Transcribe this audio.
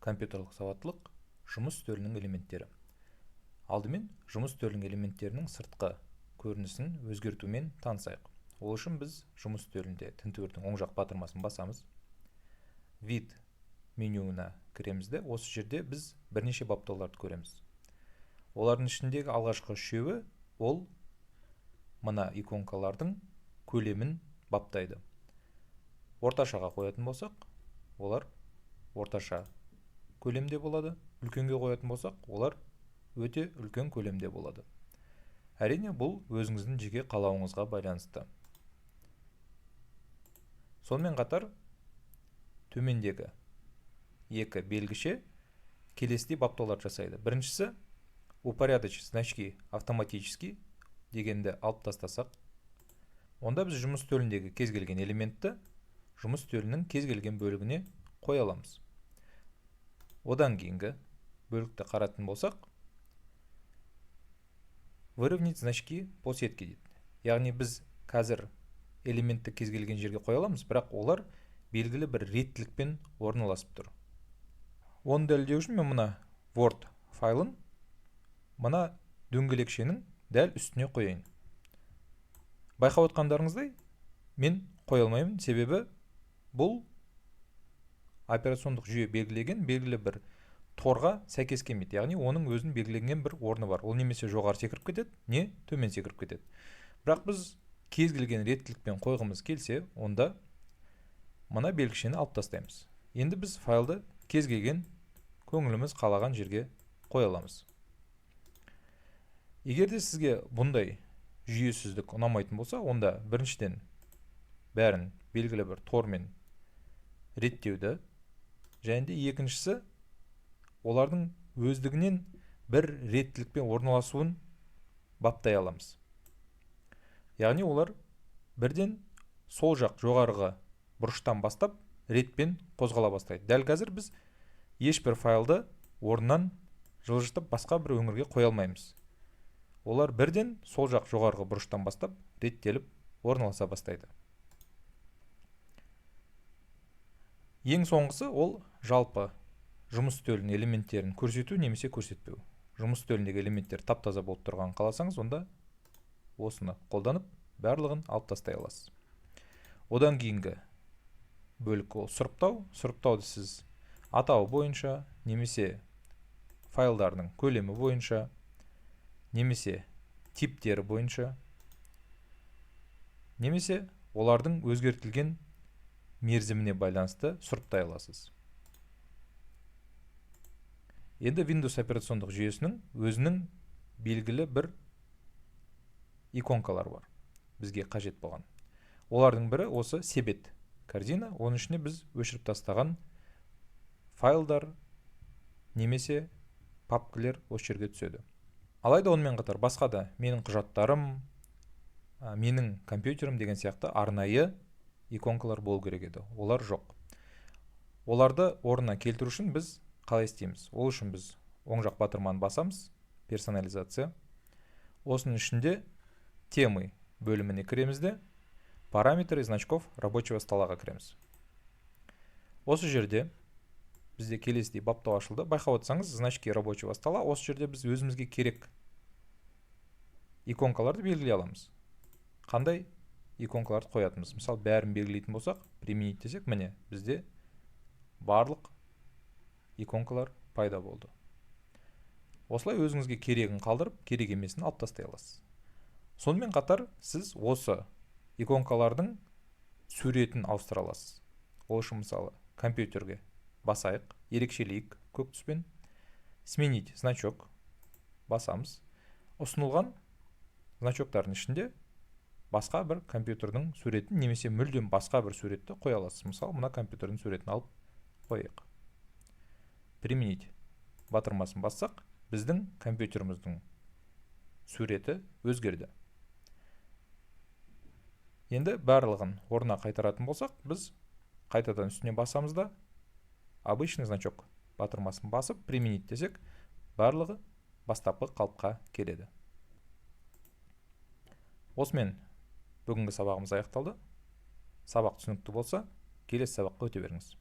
Компьютерлік сауаттылық. Жұмыс үстелінің элементтері. Алдымен жұмыс үстелінің элементтерінің сыртқы көрінісін өзгертумен танысайық. Ол үшін біз жұмыс үстелінде тінтуірдің оң жақ батырмасын басамыз. Вид менюына кіреміз де, осы жерде біз бірнеше баптауларды көреміз. Олардың ішіндегі алғашқы үшеуі ол мына иконкалардың көлемін баптайды. Орташаға қоятын болсақ, олар орташа көлемде болады. Үлкенге қоятын болсақ, олар өте үлкен көлемде болады. Әрине, бұл өзіңіздің жеке қалауыңызға байланысты. Сонымен қатар төмендегі екі белгіше келесідей баптаулар жасайды. Біріншісі упорядочить значки автоматически дегенді алып тастасақ, онда біз жұмыс үстеліндегі кез келген элементті жұмыс үстелінің кез келген бөлігіне қоя аламыз. Одан кейінгі бөлікті қаратын болсақ, выровнять значки по сетке дейді. Яғни біз қазір элементті кез келген жерге қоя аламыз, бірақ олар белгілі бір реттілікпен орналасып тұр. Оны дәлелдеу үшін мен мына Word файлын мына дөңгелекшенің дәл үстіне қояйын. Байқап отқандарыңыздай, мен қоя алмаймын, себебі бұл операциондық жүйе белгілеген белгілі бір торға сәйкес келмейді. Яғни оның өзінің белгіленген бір орны бар. Ол немесе жоғары секіріп кетеді, не төмен секіріп кетеді. Бірақ біз кез келген реттілікпен қойғымыз келсе, онда мына белгішені алып тастаймыз. Енді біз файлды кез келген көңіліміз қалаған жерге қоя аламыз. Егер де сізге бұндай жүйесіздік ұнамайтын болса, онда біріншіден бәрін белгілі бір тормен реттеуді, және де екіншісі олардың өздігінен бір реттілікпен орналасуын баптай аламыз. Яғни олар бірден сол жақ жоғарғы бұрыштан бастап ретпен қозғала бастайды. Дәл қазір біз ешбір файлды орнынан жылжытып басқа бір өңірге қоя алмаймыз. Олар бірден сол жақ жоғарғы бұрыштан бастап реттеліп орналаса бастайды. Ең соңғысы ол жалпы жұмыс үстелінің элементтерін көрсету немесе көрсетпеу. Жұмыс үстеліндегі элементтер тап-таза болып тұрғанын қаласаңыз, онда осыны қолданып барлығын алып тастай аласыз. Одан кейінгі бөлік ол сұрыптау. Сұрыптауды сіз атауы бойынша немесе файлдардың көлемі бойынша немесе типтері бойынша немесе олардың өзгертілген мерзіміне байланысты сұрыптай аласыз. Енді Windows операциондық жүйесінің өзінің белгілі бір иконкалары бар, бізге қажет болған. Олардың бірі осы себет, корзина. Оның ішіне біз өшіріп тастаған файлдар немесе папкілер осы жерге түседі. Алайда онымен қатар басқа да менің құжаттарым, менің компьютерім деген сияқты арнайы иконкалар болу керек еді. Олар жоқ. Оларды орнына келтіру үшін біз қалай істейміз? Ол үшін біз оң жақ батырманы басамыз, персонализация. Осының ішінде темы бөліміне кіреміз де, параметры значков рабочего столаға кіреміз. Осы жерде бізде келесідей баптау ашылды. Байқап отырсаңыз, значки рабочего стола, осы жерде біз өзімізге керек иконкаларды белгілей аламыз. Қандай иконкаларды қоятынбыз? Мысалы, бәрін белгілейтін болсақ, применить десек, міне бізде барлық иконкалар пайда болды. Осылай өзіңізге керегін қалдырып, керек емесін алып тастай аласыз. Сонымен қатар сіз осы иконкалардың суретін ауыстыра аласыз. Ол үшін мысалы компьютерге басайық, ерекшелейік көк түспен, сменить значок басамыз. Ұсынылған значоктардың ішінде басқа бір компьютердің суретін немесе мүлдем басқа бір суретті қоя аласыз. Мысалы, мына компьютердің суретін алып қояйық. Применить батырмасын бассақ, біздің компьютеріміздің суреті өзгерді. Енді барлығын орнына қайтаратын болсақ, біз қайтадан үстіне басамыз да, обычный значок батырмасын басып, применить десек, барлығы бастапқы қалыпқа келеді. Осымен бүгінгі сабағымыз аяқталды. Сабақ түсінікті болса, келесі сабаққа өте беріңіз.